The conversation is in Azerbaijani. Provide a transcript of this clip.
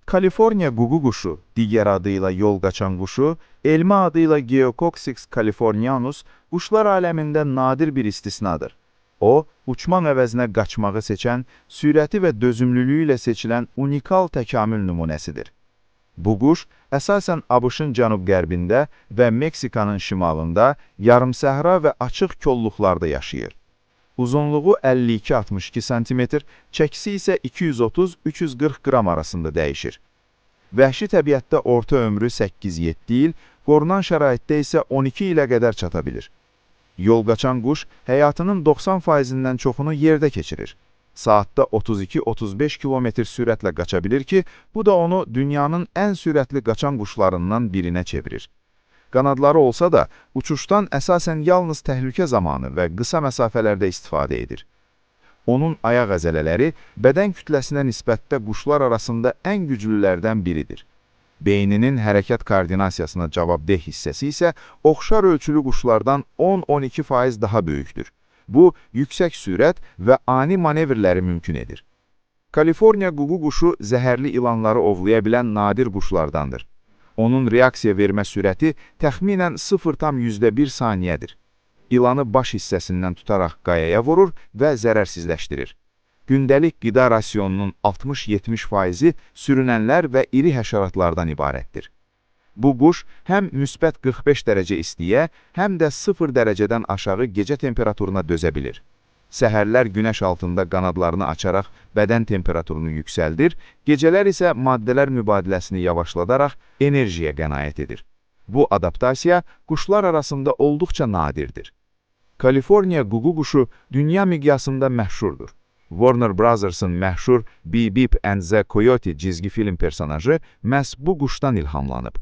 Kaliforniya ququ quşu, digər adıyla yol qaçan quşu, elmi adıyla Geococcyx californianus, quşlar aləmində nadir bir istisnadır. O, uçmaq əvəzinə qaçmağı seçən, sürəti və dözümlülüyü ilə seçilən unikal təkamül nümunəsidir. Bu quş əsasən ABŞ-ın cənub-qərbində və Meksikanın şimalında, yarımsəhra və açıq kolluqlarda yaşayır. Uzunluğu 52-62 sm, çəkisi isə 230-340 qram arasında dəyişir. Vəhşi təbiətdə orta ömrü 8-7 il, qorunan şəraitdə isə 12 ilə qədər çata bilir. Yol qaçan quş həyatının 90%-dən çoxunu yerdə keçirir. Saatda 32-35 km sürətlə qaça bilir ki, bu da onu dünyanın ən sürətli qaçan quşlarından birinə çevirir. Qanadları olsa da, uçuşdan əsasən yalnız təhlükə zamanı və qısa məsafələrdə istifadə edir. Onun ayaq əzələləri bədən kütləsinə nisbətdə quşlar arasında ən güclülərdən biridir. Beyninin hərəkət koordinasiyasına cavabdeh hissəsi isə oxşar ölçülü quşlardan 10-12% daha böyükdür. Bu, yüksək sürət və ani manevrləri mümkün edir. Kaliforniya ququ quşu zəhərli ilanları ovlaya bilən nadir quşlardandır. Onun reaksiya vermə sürəti təxminən 0,1 saniyədir. İlanı baş hissəsindən tutaraq qayaya vurur və zərərsizləşdirir. Gündəlik qida rasionunun 60-70%-i sürünənlər və iri həşəratlardan ibarətdir. Bu quş həm müsbət 45 dərəcə istiyə, həm də 0 dərəcədən aşağı gecə temperaturuna dözə bilir. Səhərlər günəş altında qanadlarını açaraq bədən temperaturunu yüksəldir, gecələr isə maddələr mübadiləsini yavaşladaraq enerjiyə qənaət edir. Bu adaptasiya quşlar arasında olduqca nadirdir. Kaliforniya ququ quşu dünya miqyasında məşhurdur. Warner Brothers'ın məşhur Bip Bip and the Coyote cizgi film personajı məhz bu quşdan ilhamlanıb.